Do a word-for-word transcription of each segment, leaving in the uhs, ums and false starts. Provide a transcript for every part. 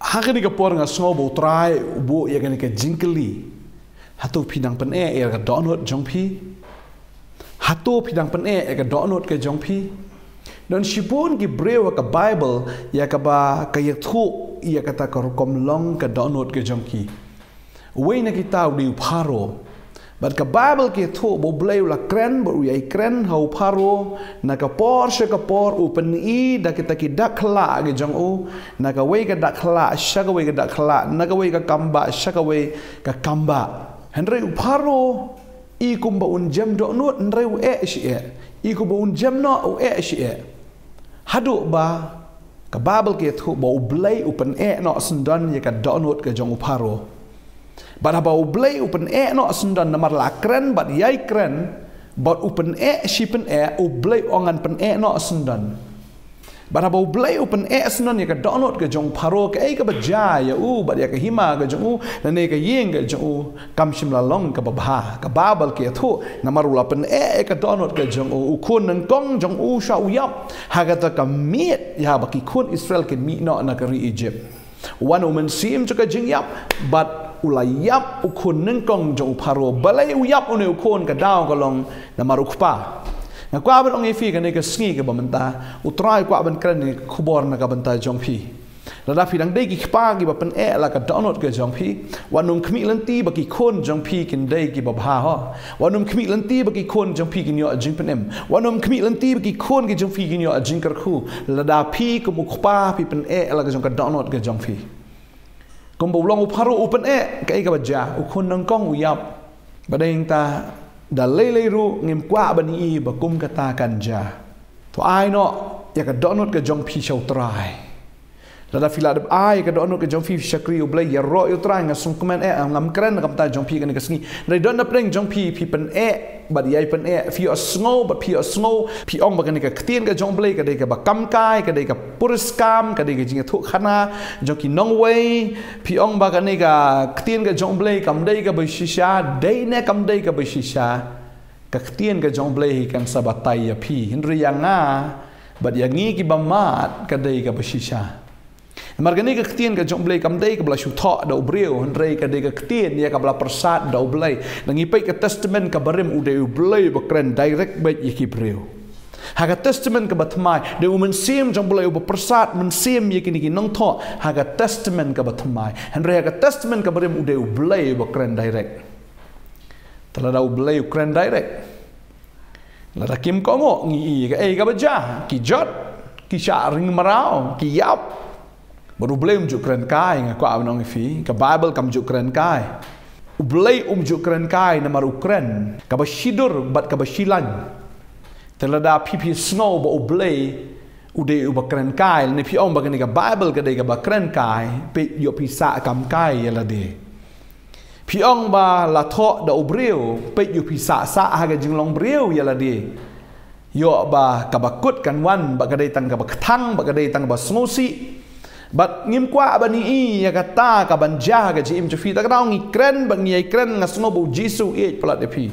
Ha kane ka por nga sngew ba U Trai u buh ïa kane ka jingkylli. Hato phi dang pyneh ïa ka dohnud jong phi? Hato phi dang pyneh ïa ka dohnud ka jong phi? Don shibun ki briew ha ka Bible ïa kaba ka ïathuh ïa kata ka rukom long ka dohnud ka jong ki. Uwei na kita u dei u Pharaoh. Bad ka Bible ka ïathuh ba U Blei u la kren bad u ïai kren ha u Pharaoh, na ka por sha ka por u pyni da kita ki dak khlak ki jong u, na kawei ka dak khlak sha kawei ka dak khlak, na kawei ka kambah sha kawei ka kambah. Hynrei u Pharaoh, i kumba un jem dohnud, hynrei u eh shi eh. I kumba un jem noh, u eh shi eh. Haduh ba ka Bible ka ïathuh ba U Blei u pyneh noh syndon ïa ka dohnud ka jong u Pharaoh. Bad haba U Blei u pyneh noh syndon namar la kren bad ïai kren, bad u pyneh shi pyneh, U Blei u ong ngan pyneh noh syndon. Bad haba U Blei u pyneh syndon ïa ka dohnud ka jong u Pharaoh, kaei kaba jia ïa u bad ïa ka hima ka jong u, lane ka ïing ka jong u, kam shym la long kaba bha. Ka Bible ka ïathuh namar u la pyneh ïa ka dohnud ka jong u, u khun nyngkong jong u shah u ïap ha kata ka miet ïa ba ki khun Israel kin mih noh na ka ri Egypt. Wan u mynsiem jong ka jingïap, bad u la ïap u khun nyngkong jong u Pharaoh. Balei u ïap une u khun? Ka daw ka long namar u kpa. Nga kwah ban ong ïa phi kane ka sngi kaba mynta, U Trai u kwah ban kren ïa ka khubor na ka bynta jong phi. Lada phi dang dei ki kpa kiba pyneh la ka dohnud ka jong phi, wat nym khmih lynti ba ki khun jong phi kin dei kiba bha ho. Wat nym khmih lynti ba ki khun jong phi kin ïoh jingpynim. Wat nym khmih lynti ba ki khun ki jong phi kin ïoh jingkyrkhu. Lada phi kum u kpa phi pyneh la ka jong ka dohnud ka jong phi. Kumba u long u Pharaoh u pyneh, kaei kaba jia, u khun nyngkong u ïap. Ba dei nangta da lei lei ruh ngim kwah ban ïohi ba kum kata kan jia. To ai noh ïa ka dohnud ka jong phi sha U Trai. Lada phi la dep ai ïa ka dohnud ka jong phi, phi shakri U Blei, ïaroh ïa U Trai. Nga sngewkmen eh, ngam kren na ka bynta jong phi kane ka sngi. Hynrei don napdeng jong phi, phi pyneh bad ïai pyneh, phi ïohsngew bad phi ïohsngew, phi ong ba kane ka ktien ka jong U Blei ka dei kaba kam kai, ka dei ka puriskam, ka dei ka jingïathuhkhana jong ki nongwei. Phi ong ba kane ka ktien ka jong U Blei kam dei kaba shisha. Dei ne kam dei kaba shisha? Ka ktien ka jong U Blei hi kan sa batai ïa phi, hynrei ïa nga bad ïa ngi kiba mad ka dei kaba shisha. Namar kane ka ktien ka jong U Blei kam dei kaba la shu thoh da u briew, hynrei ka dei ka ktien ïa kaba la pyrsad da U Blei. Ngi peit ka Testament kaba rim, u dei U Blei ba kren direct beit ïa ki briew. Ha ka Testament kaba thymmai, dei u Mynsiem jong U Blei uba pyrsad mynsiem ïa kine ki nongthoh ha ka Testament kaba thymmai. Hynrei ha ka Testament kaba rim, u dei U Blei ba kren direct. Te lada U Blei u kren direct, lada kim kohnguh, ngi ïohi kaei kaba jia, ki jot, ki shah ring mraw, ki ïap. Bad U Blei um ju kren kai, nga kwah ban ong ïa phi, ka Bible kam ju kren kai. U Blei um ju kren kai namar u kren kaba shidur bad kaba shilaiñ. Te lada phi phi sngew ba U Blei u dei uba kren kai, lane phi ong ba kane ka Bible ka dei kaba kren kai, peit ïoh phi sah kam kai ïa lade. Phi ong ba la thoh da u briew, peit ïoh phi sah sah ha ka jinglong briew ïa lade. Ïoh ba kaba kut kan wan, ba ka dei tang kaba kthang, ba ka dei tang kaba sngewsih. Bad ngim kwah ban ïohi ïa kata kaban jia ha ka jingim jong phi. Ta ka daw ngi kren bad ngi ïai kren, nga sngew ba U Jisu u ïeit palat ïa phi.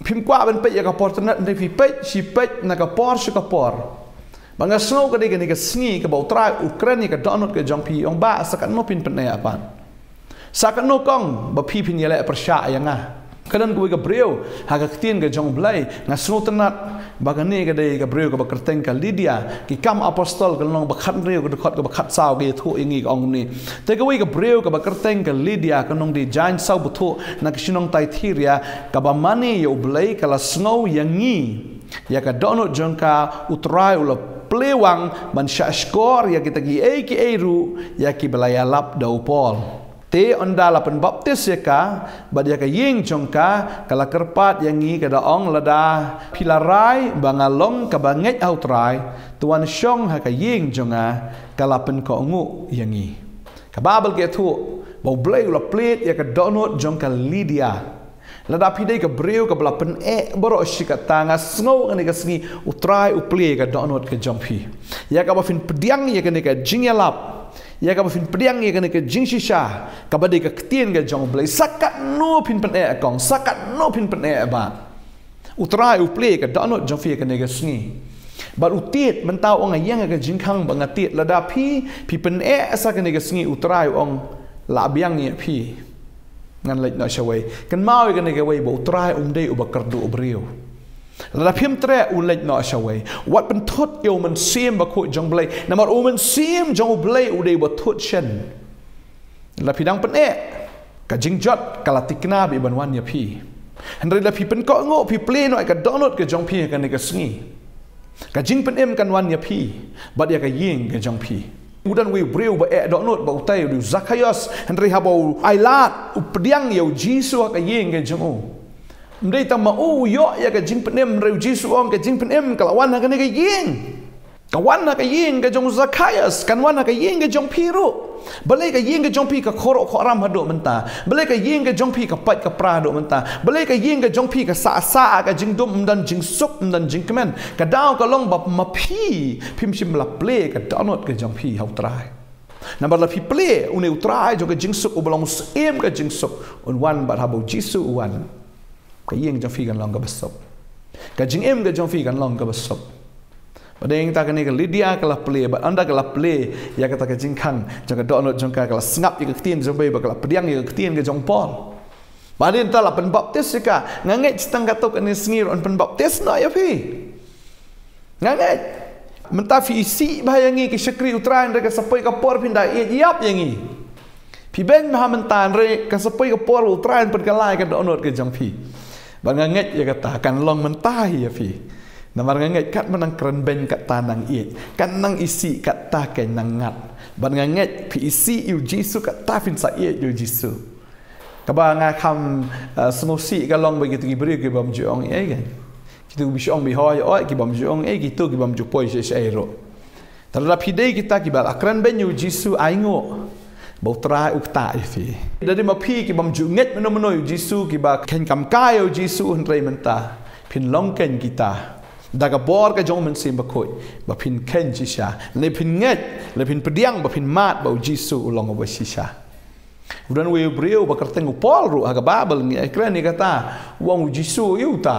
Phim kwah ban peit ïa ka por tynnat, hynrei phi peit shi peit na ka por sha ka por. Ba nga sngew ka dei kane ka sngi kaba U Trai u kren ïa ka dohnud ka jong phi, ong ba sa katno phin pyneh pat. Sa katno kong ba phi phin ïaleh pyrshah ïa nga. Ka don kawei ka briew ha ka ktien ka jong U Blei, nga sngew tynnat ba kane ka dei ka briew kaba kyrteng ka Lydia. Ki Kam Apostol ka lynnong ba khathynriew ka dkhot kaba khatsaw ka ïathuh ïa ngi, ka ong kumne. Te kawei ka briew kaba kyrteng ka Lydia, ka nongdie jaiñ saw bthuh na ka shnong Thyatira, kaba mane ïa U Blei, ka la sngew ïa ngi, ïa ka dohnud jong ka, U Trai u la plie wang ban shahshkor ïa kita kiei kiei ruh ïa kiba la ïalap da u Paul. Te ynda la pynbaptis ïa ka bad ïa ka ïing jong ka, ka la kyrpad ïa ngi, ka da ong, lada phi la rai ba nga long kaba ngeit ha U Trai, to wan shong ha ka ïing jong nga. Ka la pynkohnguh ïa ngi. Ka Baibl ka ïathuh ba U Blei u la plied ïa ka dohnud jong ka Lydia. Lada phi dei ka briew kaba la pyneh baroh shi katta, nga sngew kane ka sngi U Trai u plie ïa ka dohnud ka jong phi, ïa kaba phin pdiang ïa kane ka jingïalap, ïa kaba phin pdiang ïa kane ka jingshisha kaba dei ka ktien ka jong U Blei. Sa katno phin pyneh, kong, sa katno phin pyneh, bah, U Trai u plie ïa ka dohnud jong phi ïa kane ka sngi. Bad u tied, mynta u ong, nga ïeng ha ka jingkhang ba nga tied. Lada phi, phi pyneh sa kane ka sngi, u Trai u ong, lah biang ïa phi. Ngan leit noh shawei. Kynmaw ïa kane kawei ba u Trai um dei uba kyrduh briew. Lada phim treh, u leit noh shawei. Wat pynthut ïa u Mynsiem Bakhuid jong u Blei. Namar u Mynsiem jong u Blei u dei uba thut shen. Lada phi dang pyneh, ka jingjot ka la tikna beit ban wan ïa phi. Hynrei lada phi pynkohnguh, phi plie noh ïa ka dohnud ka jong phi ha kane ka sngi, ka jingpynim kan wan ïa phi bad ïa ka ïing ka jong phi. U don uwei u briew ba eh dohnud, ba utai u dei u Zakhaios. Hynrei haba u ailad, u pdiang ïa u Jisu ha ka ïing ka jong u. Ym dei tang ma u u ïoh ïa ka jingpynim, hynrei u Jisu u ong, ka jingpynim ka la wan ha kane ka ïing. Ka wan ha ka ïing ka jong u Zakhaios, kan wan ha ka ïing ka jong phi ruh. Balei ka ïing ka jong phi ka khoroh khoram haduh mynta? Balei ka ïing ka jong phi ka pait ka pra haduh mynta? Balei ka ïing ka jong phi ka sah sah ka jingdum, ym don jingsuk, ym don jingkmen? Ka daw ka long ba ma phi, phim shym la plie ka dohnud ka jong phi ha u Trai. Namar lada phi plie, une u Trai jong ka jingsuk, uba long u Syiem ka jingsuk, un wan bad haba u Jisu u wan, ka ïing jong phi kan long kaba suk. Ka jingim ka jong phi kan long kaba suk. Bad dei nangta kane ka Lydia ka la plie, bad ynda ka la plie ïa kata ka jingkhang jong ka dohnud jong ka, ka la sngap ïa ka ktien jong u Blei bad ka la pdiang ïa ka ktien ka jong u Paul. Bad dei nangta la pynbaptis ïa ka. Nga ngeit sa tang katto katne sngi ruh yn pynbaptis noh ïa phi. Nga ngeit. Mynta phi isih bha ïa ngi ki shakri u Trai, hynrei ka sa poi ka por phin da ïeit ïap ïa ngi. Phi beiñ bha mynta, hynrei ka sa poi ka por u Trai un pynkylla ïa ka dohnud ka jong phi. Bad nga ngeit ïa kata kan long mynta hi ïa phi. Namar nga ngeit katba nang kren beiñ katta nang ïeit, kat nang isih katta ka nang ngat. Bad nga ngeit phi isih ïa u Jisu katta phin sa ïeit ïa u Jisu. Kaba nga kham, eh, sngewsih ka long ba kito ki briew ki bym ju ong ei ka. Kito ki bym ju ong, bym hoi oi, ki bym ju ong ei, kito ki bym ju poi shaei shaei ruh. Te lada phi dei kita kiba la kren beiñ ïa u Jisu, ainguh ba u Trai u ktah ïa phi. Lada dei ma phi ki bym ju ngeit mynno mynno ïa u Jisu, kiba kheiñ kam kai ïa u Jisu, hynrei mynta phin long kheiñ kita da ka bor ka jong u Mynsiem Bakhuid, ba phin kheiñ shisha, lane phin ngeit, lane phin pdiang, ba phin mad ba u Jisu u long uba shisha. U don uwei u briew ba kyrteng u Paul ruh ha ka Baibl ngi ïakren ïa kata, u ong u Jisu u ïa uta.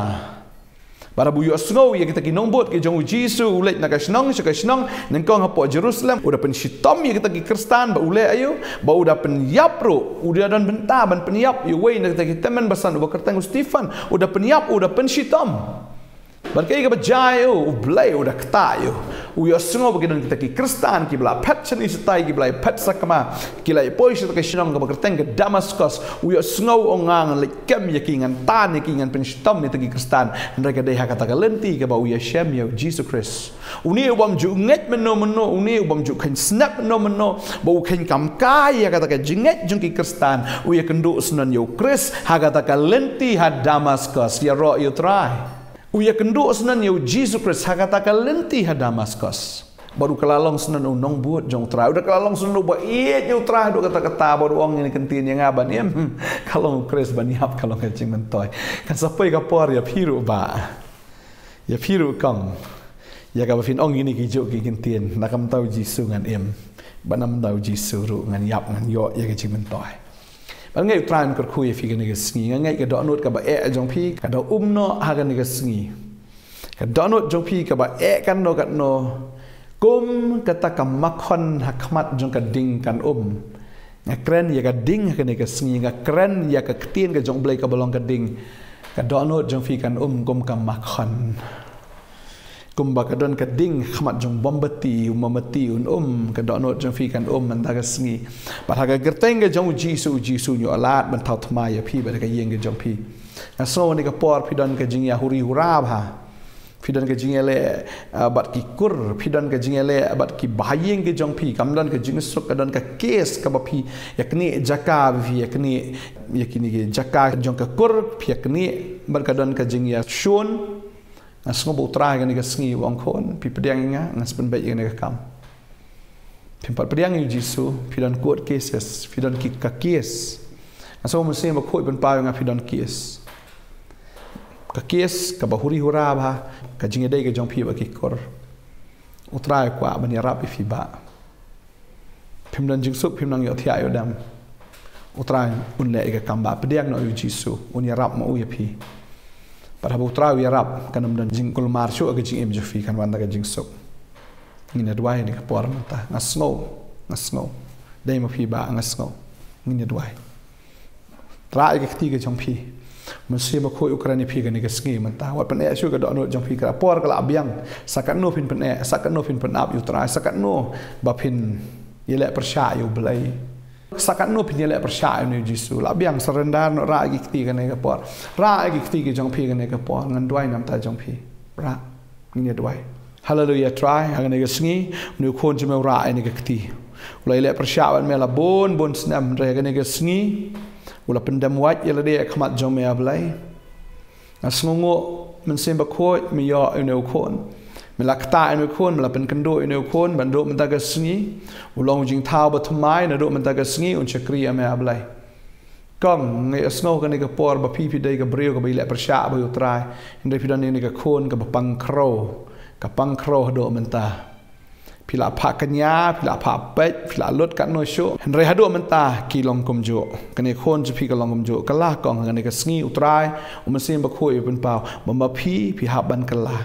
Bad haba u ïohsngew ïa kita ki nongbud ki jong u Jisu, u leit na ka shnong sha ka shnong, nyngkong hapoh Jerusalem, u da pynshitom ïa kita ki Khristan ba u leh aïu, ba u da pynïap ruh, u da don bynta ban pynïap ïa uwei na kita ki tymmen basan uba kyrteng u Stephen, u da pynïap, u da pynshitom. Bad kaei kaba jia ïa u, u Blei u da ktah ïa u. U ïohsngew ba ki don kita ki Khristan kiba la phet shane shatai, kiba la phet sakma, ki la poi sha kata ka shnong kaba kyrteng ka Damaskos. U ïohsngew, u ong, ngan leit kem ïa ki, ngan tan ïa ki, ngan pynshitom ïa kita ki Khristan. Hynrei ka dei ha kata ka lynti kaba u ïashem ïa u Jisu Khrist. Une u bym ju ngeit mynno mynno, une u bym ju kheiñ snep mynno mynno, ba u kheiñ kam kai ïa kata ka jingngeit jong ki Khristan, u ïakynduh syndon ïa u Khrist ha kata ka lynti ha Damaskos. Ïaroh ïa u Trai. U ïakynduh syndon ïa u Jisu Khrist ha kata ka lynti ha Damaskos. Bad u kylla long syndon u nongbud jong u Trai. U da kylla long syndon uba ïeit ïa u Trai haduh katta katta, bad u ong ïa kane ka ktien, ïa nga ban im, ka long u Khrist, ban ïap ka long ka jingmyntoi. Kan sa poi ka por ïa phi ruh bah, ïa phi ruh kong, ïa kaba phin ong kine kijuh ki ktien, na ka bynta u Jisu ngan im, bad na ka bynta u Jisu ruh ngan ïap, ngan ïoh ïa ka jingmyntoi. Bad nga ngeit u Trai un kyrkhu ïa phi kane ka sngi. Nga ngeit ka dohnud kaba eh jong phi ka da um noh ha kane ka sngi. Ka dohnud jong phi kaba eh katno katno, kum kata ka makhon ha khmat jong ka ding kan um. Nga kren ïa ka ding ha kane ka sngi, nga kren ïa ka ktien ka jong u Blei kaba long ka ding. Ka dohnud jong phi kan um kum ka makhon. Kumba ka don ka ding ha khmat jong u mombati, u mombati un um, ka dohnud jong phi kan um mynta ka sngi. Bad ha ka kyrteng ka jong u Jisu, u Jisu un ïoh lad ban thaw thma ïa phi bad ka ïing ka jong phi. Nga sngew ha kane ka por phi don ka jingïahuri hura bha. Phi don ka jingïaleh, ah, bad ki kur, phi don ka jingïaleh bad ki bahaïing ka jong phi, kam don ka jingsuk, ka don ka kes kaba phi ïaknieh jaka, ba phi ïaknieh ïa kine ki jaka jong ka kur, phi ïaknieh, bad ka don ka jingïashun. Nga sngew ba u Trai kane ka sngi u ong, khun, phi pdiang ïa nga, ngan sa pynbeit ïa kane ka kam. Phim pat pdiang ïa u Jisu, phi don court cases, phi don ki ka kes. Nga sngew u Mynsiem Bakhuid u pynpaw ïa nga phi don kes. Ka kes kaba huri hura bha, ka jingïadei ka jong phi bad ki kur. U Trai u kwah ban ïarap ïa phi bah. Phim don jingsuk, phim nang ïohthiah ïohdem. U Trai un leh ïa ka kam bah, pdiang noh ïa u Jisu, un ïarap ma u ïa phi. Bad haba U Trai u ïarap, kan ym don jingkulmar shuh ha ka jingim jong phi, kan wan da ka jingsuk. Ngin ïa duwai ha kane ka por mynta. Nga sngew, nga sngew. Dei ma phi Bah, nga sngew. Ngin ïa duwai. Rah ïa ka kti ka jong phi. Mynsiem Bakhuid u kren ïa phi ha kane ka sngi mynta. Wat pyneh shuh ka dohnud jong phi, ka por ka la biang. Sa katno phin pyneh, sa katno phin pynap ïa U Trai, sa katno ba phin ïaleh pyrshah ïa U Blei. Sa katno phin ïaleh pyrshah ïa une U Jisu. La biang, surrender noh, rah ïa ka kti ha kane ka por. Rah ïa ka kti ka jong phi ha kane ka por. Ngan duwai namar jong phi. Rah. Ngin ïa duwai. Haleluia, Trai, ha kane ka sngi, une u khun jong me u rah ïa kane ka kti. U la ïaleh pyrshah bad me la bun bun snem, hynrei ha kane ka sngi u la pyndem wait ïa lade ha khmat jong me, A Blei. Nga sngewnguh, Mynsiem Bakhuid, me ïoh ïa une u khun. Me la ktah ïa une u khun, me la pynkynduh ïa une u khun, ban naduh mynta ka sngi u long u jingthaw bathymmai, naduh mynta ka sngi un shakri ïa me, A Blei. Kong, nga ïohsngew ha kane ka por ba phi, phi dei ka briew kaba ïaleh pyrshah bad U Trai. Hynrei phi don ïa kane ka khun kaba pang khrew, ka pang khrew haduh mynta. Phi la phah kñia, phi la phah peit, phi la lut katno shuh. Hynrei haduh mynta ki long kumjuh. Kane ka khun jong phi ka long kumjuh. Kylla Kong, ha kane ka sngi U Trai, U Mynsiem Bakhuid u pynpaw ba ma phi, phi hap ban kylla.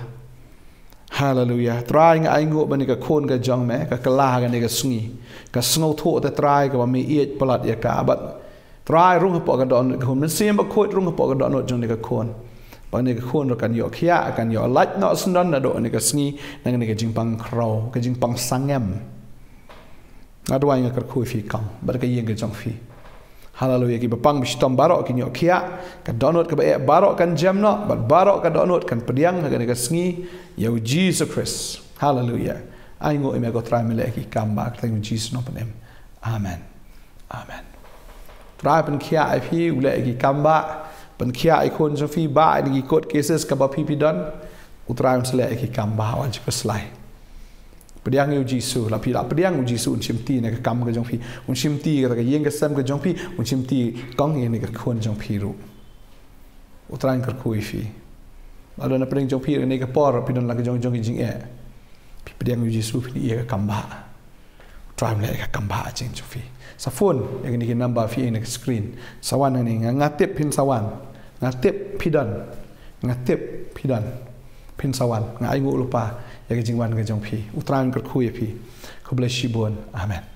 Haleluia. Trai, nga ainguh ba kane ka khun ka jong me ka kylla ha kane ka sngi. Ka sngewthuh te Trai kaba me ïeit palat ïa ka, bad Trai, rung hapoh ka dohnud ka khun. Mynsiem Bakhuid, rung hapoh ka dohnud jong kane ka khun. Ba kane ka khun ruh kan ïoh khiah, kan ïoh lait noh syndon naduh kane ka sngi na kane ka jingpang khrew, ka jingpang sangem. Nga duwai, nga kyrkhu ïa phi Kong bad ka ïing ka jong phi. Haleluia. Kiba pang ba shitom baroh kin ïoh khiah. Ka dohnud kaba eh baroh kan jem noh, bad baroh ka dohnud kan pdiang ha kane ka sngi ïa U Jisu Khrist. Haleluia. Ainguh ïa me ko Trai, me leh ïa ki kam ba ha ka kyrteng U Jisu Nongpynim. Amen. Amen. Trai pynkhiah ïa phi, u leh ïa ki kam ba, pynkhiah ïa ki khun jong phi, ba ïa ki court cases kaba phi phi don. U Trai un sa leh ïa ki kam ba, wat ju khuslai. Pdiang ïa U Jisu, la phi la pdiang, U Jisu un shimti na ka kam ka jong phi, un shimti ka ïing ka sem ka jong phi, un shimti Kong ïa kane ka khun jong phi ruh. U Trai un kyrkhu ïa phi. Lada na pdeng jong phi kane ka por phi don la ka jong jong ki jingeh, phi pdiang ïa U Jisu, phin ïoh ïa ka kam ba. U Trai un leh ïa ka kam ba ha ka jingim jong phi. Sa phone ïa kine ki number phi ïoh na ka screen. Sa wan hangne, nga, nga tip phin sa wan. Nga tip phi don. Nga tip phi don. Phin sa wan. Nga ainguh lypa ïa ka jingwan ka jong phi. U Trai un kyrkhu ïa phi. Khublei shibun. Amen.